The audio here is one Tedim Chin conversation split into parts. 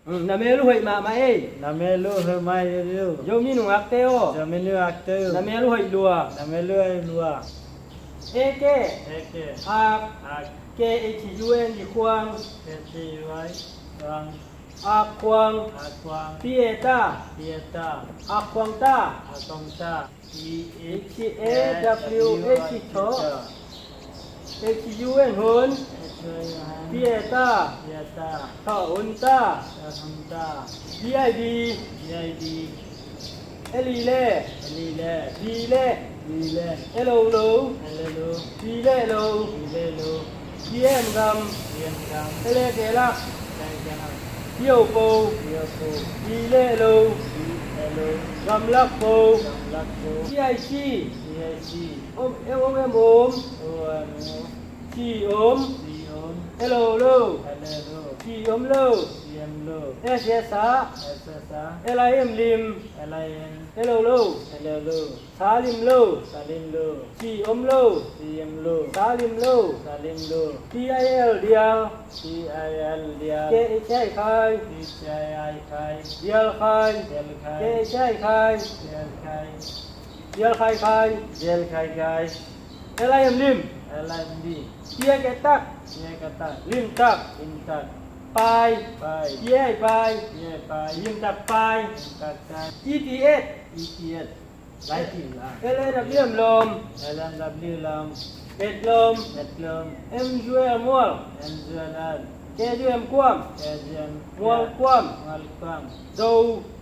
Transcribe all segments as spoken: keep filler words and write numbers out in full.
Na mel uh hoih mahmah ei. Na mel uh hoih mahmah ei. Zomi nungakte aw. Zomi nungakte aw. Na mel uh hoih lua. Na mel uh hoih lua. Eke. Eke. Ak. Ak. K H U N G, khuang. K H U N G, khuang. Ak khuang. Ak khuang. P A ta. P A ta. Ak khuang ta. Ak khuang ta. H A W H, thaw. H U N, hun. P A ta. P A ta. Thaw hun ta. Thaw hun ta. B I B. B I B. L I le. L I le. B le. B le. L O lo. L O lo. B le lo. B le lo. T M gam. T M gam. L A kelak. L A kelak. T O po. T O po. B le lo. B le lo. Gamlak po. Gamlak po. T I C. T I C. Om, M O M, om. O M, om. Ci om. Ci om. L O lo. L O lo. Ci om lo. Ci om lo. S S a. S S a. L I M, lim. L I M. L O lo. L O lo. Sa lim lo. Sa lim lo. Ci om lo. Ci om lo. Sa lim lo. Sa lim lo. T I L, dial. T I L, dial. K H I, khai. K H I, khai. Dial khai. Dial khai. K H I, khai. Dial khai. Dial khai, khai. Dial khai, khai. L I M, lim. L I M, lim. T A K, tak. T A K, tak. Lim tak. Lim tak. Pai. Pai. T A I, pai. T A I, pai. Lim tak, pai. Lim tak, pai. E T H. E T H. Lai ti la. L A W M, lawm. L A W M, lawm. H lawm. H lawm. M U L, mual. M U L, mual. K U M, kuam. K U M, kuam. Mual kuam. Mual kuam. Zo.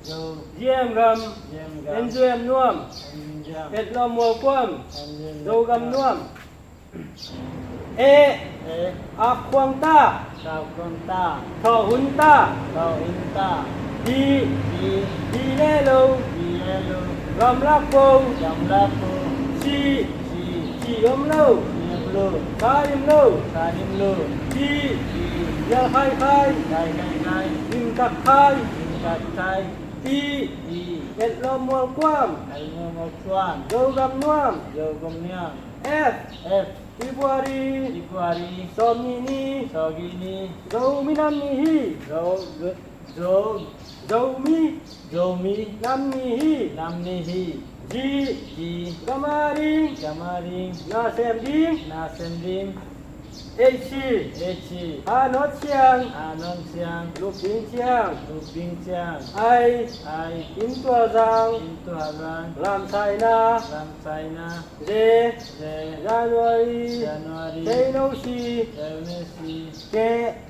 Zo. G M, gam. G M, gam. N U M, nuam. N U M, nuam. H lawm, mual kuam. H lawm, mual kuam. Zogam nuam. E. E. Ak khuang ta. Ak khuang ta. Thaw hun ta. Thaw hun ta. B. B. B le lo. B le lo. Gamlak po. Gamlak po. Ci. Ci. Ci om lo. Ci om lo. Sa lim lo. Sa lim lo. T. T. Dial khai khai. Khai khai khai. Lim tak khai. Lim tak khai. T. T. H lawm mual kuam. H lawm mual kuam. Zogam nuam. Zogam nuam. F. F. February. February. Sawmnih ni. Sawmnih ni. Zomi nam ni hi. Zo, zo, Zomi. Zomi. Nam ni hi. Nam ni hi. G. G. Gam a ding. Gam a ding. Na sem ding. Na sem ding. H. H. Hanawt siang. Hanawt siang. Lupding siang. Lupding siang. I. I. Inntual zang. Inntual zang. Lamsaina. Lamsaina. J. J. January. January. J no si. J no si. K.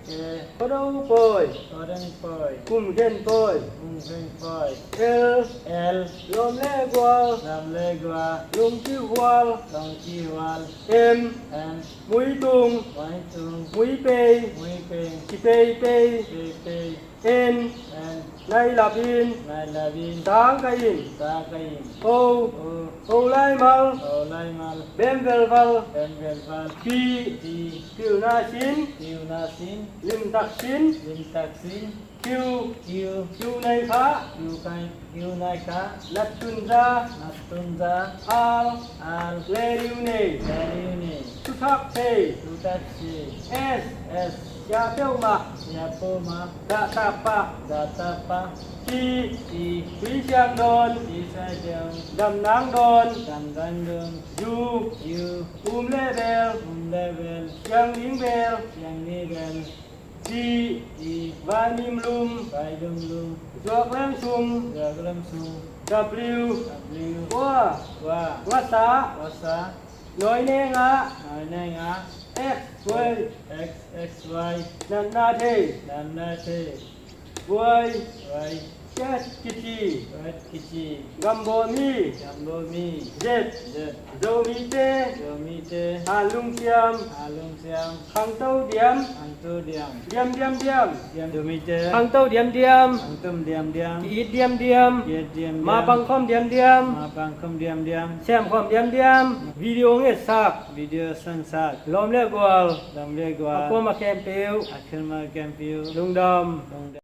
K. Khuado pawi. Khuado pawi. Kum gen pawi. Kum gen pawi. L. L. Lawm le gual. Lawm le gual. Lungkikhual. Lungkikhual. M. M. Muitung. Muitung. Muipei. Muipei. Kipeipei. Peipei. N. N. Nailap in. Nailap in. Sangkah in. Sangkah in. O. O. O laimal. O laimal. Bem velval. Bem velval. P. P. Pilna sin. Pilna sin. Limtak sin. Limtak sin. Q. Q. Q nei kha. Q kai, Q nei kha. Nattun za. Nattun za. Al. Al. Leliu nei. Leliu nei. Thuthak thei. Thuthak thei. S. S. Sia peuhmah. Sia peuhmah. Zahtak pah. Zahtak pah. T. T. Tui siang dawn. Tui siang dawn. Damnang dawn. Damnang dawn. U. U. Um le bel. Um le bel. Siang ning bel. Siang ning bel. V. V. Vainim lum. Vainim lum. Zuak lem sum. Zuak lem sum. W. W. Wa. Wa. Wasa. Wasa. Nawi nengah. Nawi nengah. X, Y. X, X, Y. Natna thei. Natna thei. Y. Y. Ket kici. Ket kici. Gambawl mi. Gambawl mi. Z. Z. Zomite. Zomite. Hanlungsiam. Hanlungsiam. Khangto diam. Khangto diam. Diam, diam, diam. Diam. Zomite. Khangto diam, diam. Khangto diam, diam. Ki-it diam, diam. Ki-it diam, diam. Mapang khawm diam, diam. Mapang khawm diam, diam. Sem khawm diam, diam. Video ngetsak. Video ngetsak. Lawm le gual. Lawm le gual. A kuamah khempeuh. A kuamah khempeuh. Lungdam. Lungdam.